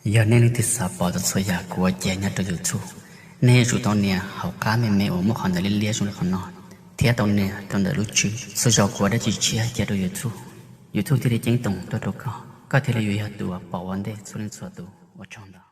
Yog nej leej twg xav pom txhua yam kuv ua cia nyob rau YouTube, nej yuav tsum tau nias hauv qab me me uas muaj qhov ntawv liab liab zoo li qhov no, thiab tau nias rau ntawm lub tswb. Txhua zaus kuv ua dab tsi tshiab cia rau YouTube, YouTube thiaj li ceeb toom tuaj rau koj, koj thiaj li yuav yog tus uas pom ua ntej txhua leej txhua tus. Ua tsaug ntau.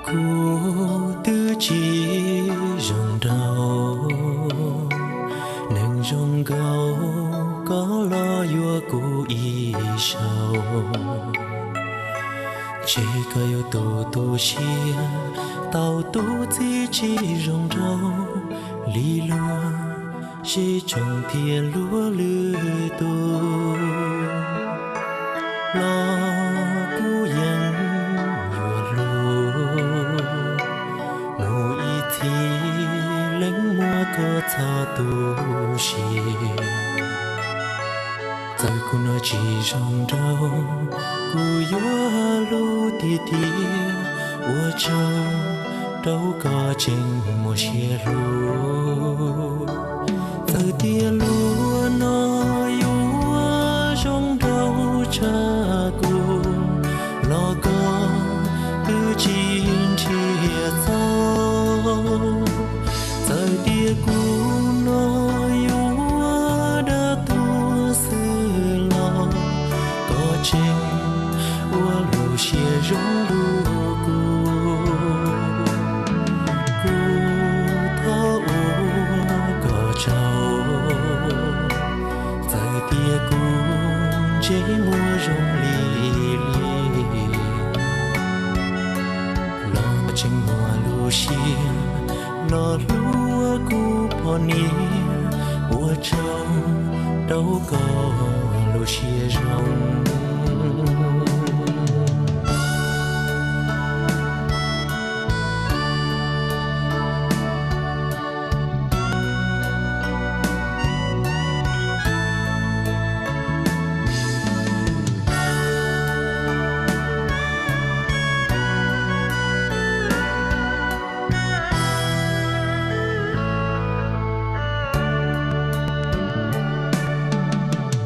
Kuv twb tsis zoo nraug, neeg zoo nkaus koj los yuav kuv ib zaug. Ntshe koj yuav tu tu siab tau tus txiv tsis zoo nraug li luag, sib tsoom thiab luag lwm tus. Los kuv yeej yuav hlub, mus ib txhis leej muab koj txhob tu siab. Txawm kuv no tsis zoo nraug, kuv yuav hlub tiag tiag, ua tsaug rau koj tseem muaj siab hlub. Txawm tias luag no yuav zoo nraug tshaj kuv los koj twb tsis nrhiav txog. Txawm tias kuv no yuav dab tuag xwb los koj tseem ua lub siab zoo rau kuv. Kuv thov ua koj tsaug, txawm tias kuv ntsej muag zoo li liab, los koj tseem muaj lub siab los hlub kuv poj niam, ua tsaug rau koj lub siab zoo.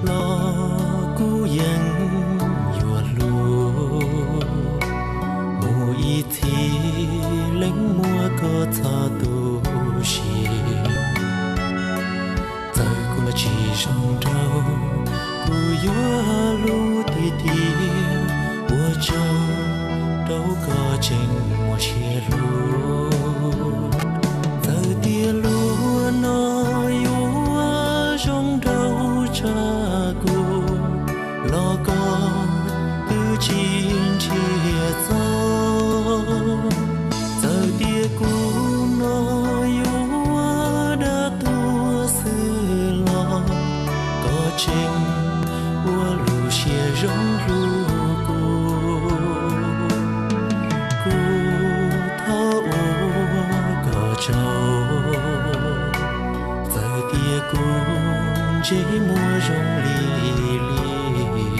Los kuv yeej yuav hlub, mus ib txhis leej muab koj txhob tu siab. Txawm kuv no tsis zoo nraug, kuv yuav hlub tiag tiag, ua tsaug rau koj tseem muaj siab hlub. Txawm tias luag no yuav zoo nraug tshaj kuv los koj twb tsis nrhiav txog. Txawm tias kuv no yuav dab tuag xwb los koj tseem ua lub siab zoo rau kuv. Kuv thov ua koj tsaug, txawm tias kuv ntsej muag zoo li liab,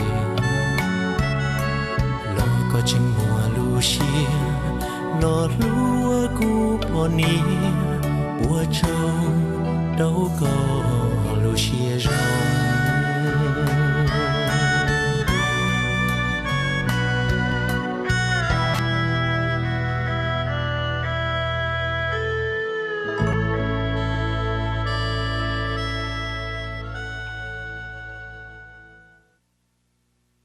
los koj tseem muaj lub siab los hlub kuv poj niam, ua tsaug rau koj